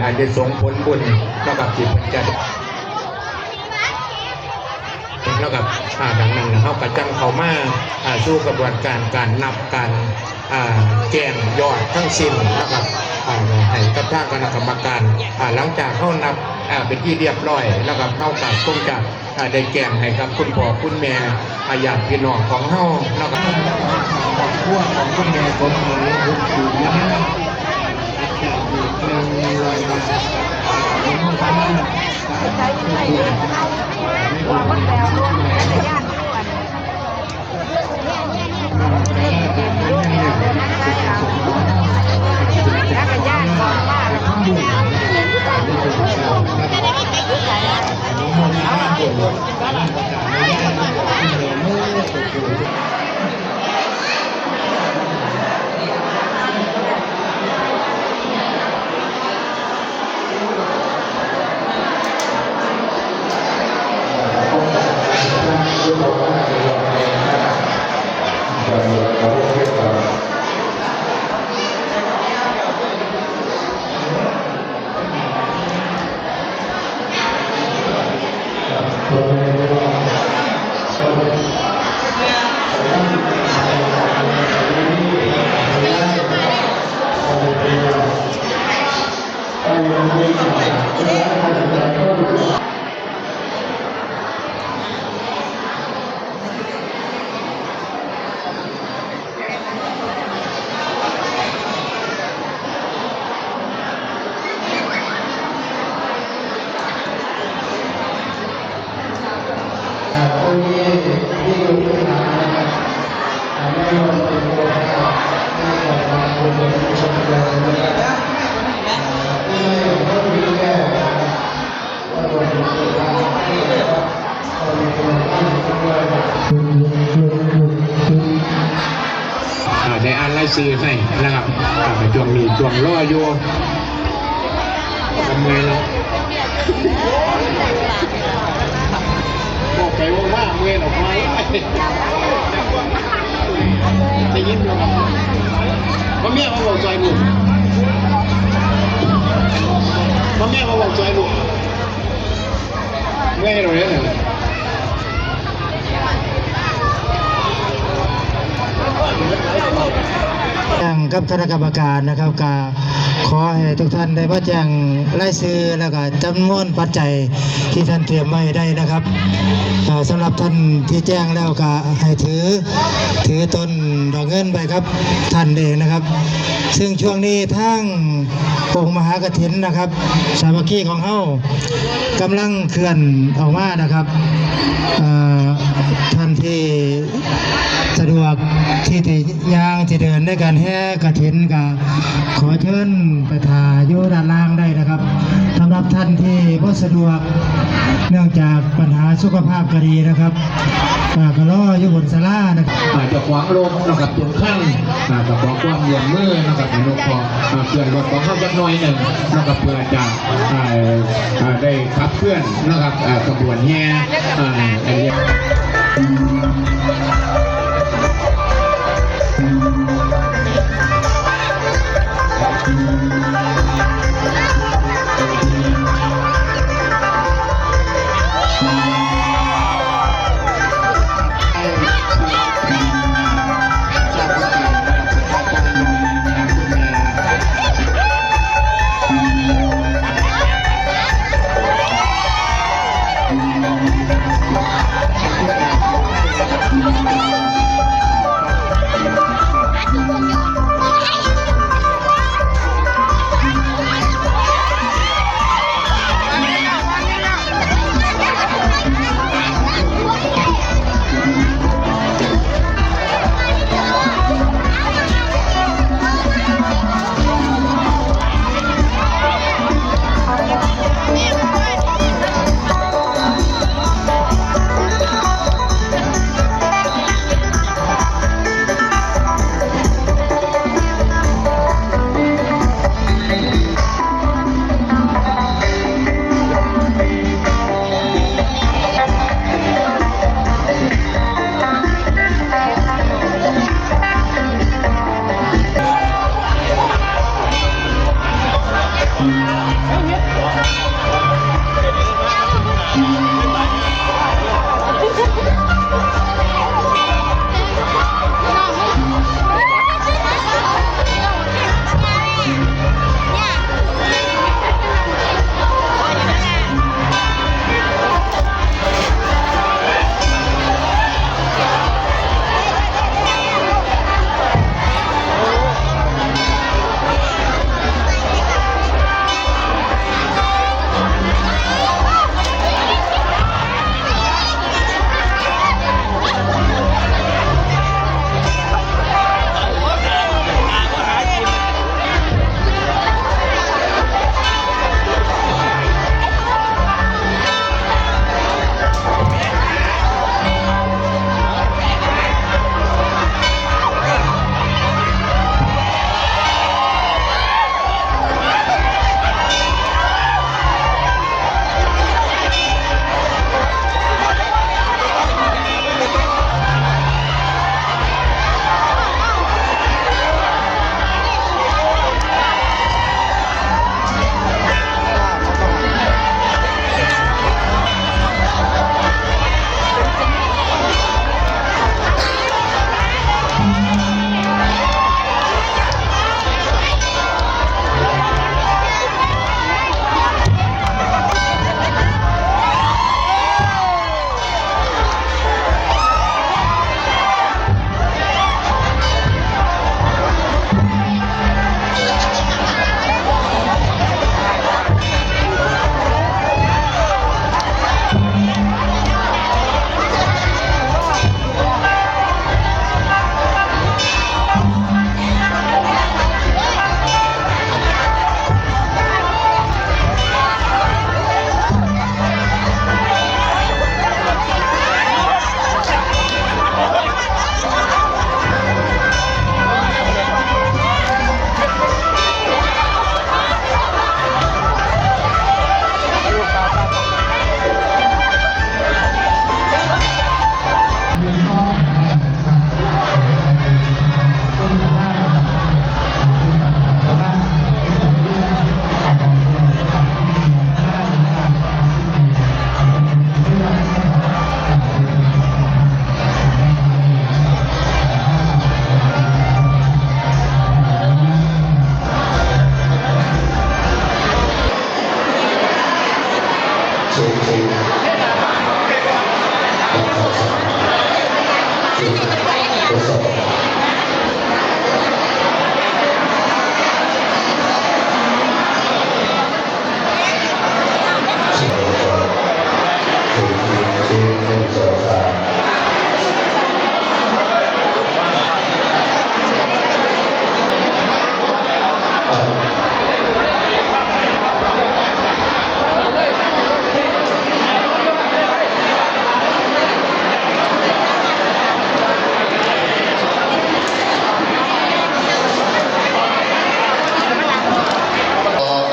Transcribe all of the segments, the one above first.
ອາ ໄດ້ສົ່ງຜົນບຸນ ແລ້ວກໍທີ່ເພິ່ນຈະ ແລ້ວກໍ ອາ ດັ່ງນັ້ນ ເຮົາກໍຈັ່ງເຂົ້າມາ ອາ ສູ່ກະບວນການ ການນັບ ການ ອາ ແຈ້ງຍອດທັງສິ້ນ ແລ້ວກໍ ອາ ໃຫ້ກັບທາງຄະນະກຳມະການ ອາ ຫຼັງຈາກເຮົານັບ ອາ ເປັນທີ່ລຽບຮ້ອຍ ແລ້ວກໍເຮົາກໍຄົງຈະ ອາ ໄດ້ແຈ້ງໃຫ້ກັບຄຸນພໍ່ຄຸນແມ່ ອາ ຍາດພີ່ນ້ອງຂອງເຮົາເນາະ ຄອບຄົວຂອງຄຸນແມ່ສົມໝາຍ ບຸນຊູນ ນະ ອ່າ ໄດ້ອ່ານລາຍຊື່ໃຫ້ນະຄັບ ອ່າ ຊ່ວງນີ້ຊ່ວງລໍຢູ່ ກໍເມື່ອຍເນາະ ເວົ້າໄປເວົ້າມາເມື່ອຍແລ້ວ ໄດ້ຍິນຢູ່ ພໍ່ແມ່ມາເວົ້າຊ່ອຍລູກ ພໍ່ແມ່ມາເວົ້າຊ່ອຍລູກ ເມື່ອຍແລ້ວເດ້ ແຈ້ງກັບຄະນະກຳມະການນະຄັບ ກະຂໍໃຫ້ທຸກທ່ານໄດ້ມາແຈ້ງລາຍຊື່ ແລ້ວກະຈຳນວນປັດໄຈທີ່ທ່ານຕຽມໄວ້ໄດ້ນະຄັບ ເອີ ສຳລັບທ່ານທີ່ແຈ້ງແລ້ວກະໃຫ້ຖື ຖືຕົ້ນດອກເງິນໄປກັບທ່ານເອງນະຄັບ ເຊິ່ງຊ່ວງນີ້ທາງ ອົງມະຫາກະຖິນນະຄັບ ສາມັກຄີຂອງເຮົາ ກຳລັງເຄື່ອນອອກມານະຄັບ ເອີ ທ່ານທີ່ສະດວກທີ່ຈະຍ່າງ ທີ່ເດີນໃນການແຫ່ກະຖິນ ກະຂໍເຊີນໄປຖ້າຢູ່ດ້ານລ່າງໄດ້ນະຄັບ ສຳລັບທ່ານທີ່ບໍ່ສະດວກ ເນື່ອງຈາກບັນຫາສຸຂະພາບກະດີນະຄັບ ອ່າ ກໍລໍຢູ່ບົນສາລານະຄັບ ອ່າ ເຈົ້າຂອງລົດເນາະຄັບ ທຸກຄັນ ອ່າ ກໍຂໍຄວາມຮ່ວມມືເນາະຄັບ ໃຫ້ນຸບເຄາະ ອ່າ ເຄື່ອນລົດຂອງເຮົາຈັກໜ້ອຍໜຶ່ງເນາະຄັບ ເພື່ອຈະ ອ່າ ອ່າ ໄດ້ຂັບເຄື່ອນເນາະຄັບ ອ່າ ຂະບວນແຫ່ ອ່າ ອັນນີ້ ເ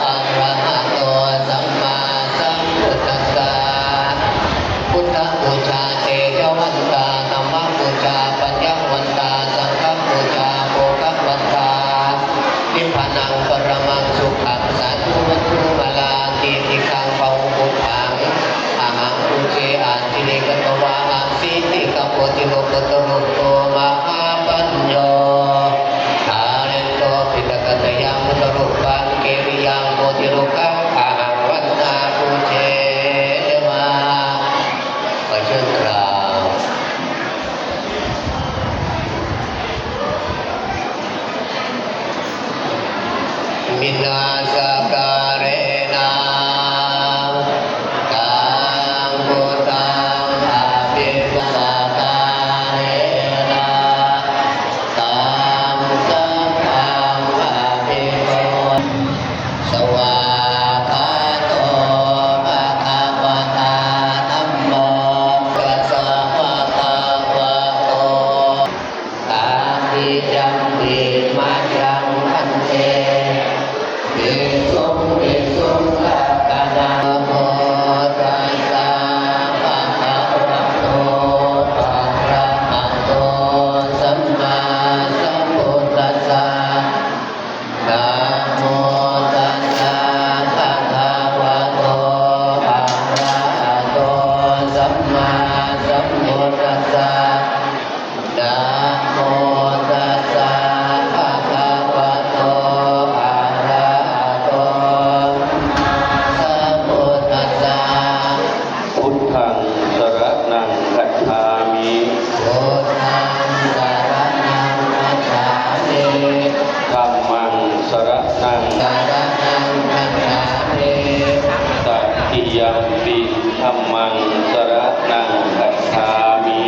ອະຣະຫະໂຕ ສຳມາສຳພຸດທັດສະ ພຸດທະບູຊາ ເຕຈະວັນຕາ ທຳມະບູຊາ ປັນຍະວັນຕາ ສັງຄະບູຊາ ໂພຄະວັນຕາ ນິບພານັງ ປະຣະມັງ ສຸຂັງ ສາທຸ ວັດຖຸ ມາລາ ຕີຕິຄັງ ພະຫຸປຸບພັງ ອະຫັງ ປູເຊ ອາທິເລກະຕະວາ ອາສິຕິກະໂປຕິໂລກຸດຕະໂລໂຕ ມະຫາປັນໂຍ ທາເຣນໂຕ ປິຕະກະຕະຍັງ ພຸດທະຮູປັງ ກິລິຍາງ ໂພທິໂລກັງ ອະຫັງ ວັນທາ ປູເຊມາ. ຂໍເຊີນກາບ ມິນນາສະກາເຣນະ ຕັງ ພຸດທັງ ອະພິວາເທນະ ສະກາເຣນະ ຕັງ ສັງຄັງ ອະພິວາ ສະວາກຂາໂຕ ພະຄະວະຕາ ທຳໂມ ຕັດສະ ພະຄະວະໂຕ ຕະຕິຍຳປີ ມະຍັງ ພັນເຕ ວິສຸງ ວິສຸງ ລັກຂະນະ ນະໂມ ຕັດສະ ພະຄະວະໂຕ ອະຣະຫະໂຕ ສຳມາສຳພຸດທັດສະ ນະໂມ ຕັດສະ ພະຄະວະໂຕ ອະຣະຫະໂຕ ສຳມາສຳພຸດທັດສະ ນະໂມ ຕັດສະ ພະຄະວະໂຕ ອະຣະຫະໂຕ ສຳມາສຳພຸດທັດສະ. ພຸດທັງ ສະຣະນັງ ຄັດສາມິ ພຸດທັງ ສະຣະນັງ ຄັດສາມິ ທຳມັງ ສະຣະນັງ ສະຣະນັງ ຄັດສາມິ ຕະຕິຍຳປິ ທຳມັງ ສະຣະນັງ ຄັດສາມິ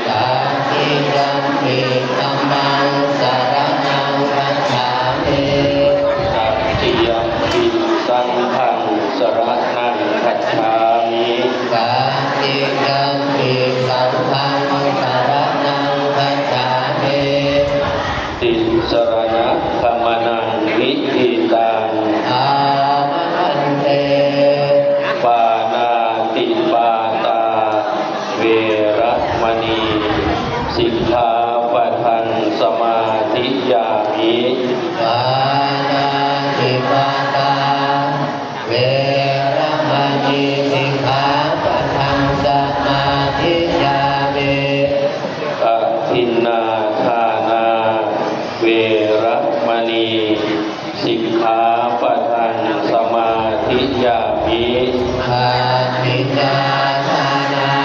ຕະຕິຍຳປິ ທຳມັງ ສະຣະນັງ ຄັດສາມິ ຕະຕິຍຳປິ ສັງຄັງ ສະຣະນັງ ຄັດສາມິ ຕະຕິຍຳປິ ສັງຄັງ ສະຣະນັງ ຄັດສາມິ ຕິສະຣະນະກຳມະນັງ ນິທິຕັງ ອາມະພັນເຕ ປານາຕິປາຕາ ເວລະມະນີ ສິກຂາປະທັງ ສະມາທິຍາມິ ປານາຕິປາຕາ ເວລະມະນີ ສິກຂາປະທັງ ສະມາທິຍາມິ ອະທິນນາທານາ ເວລະມະນີ ສິກຂາປະທັງ ສະມາທິຍາມິ ອະທິນນາທານາ.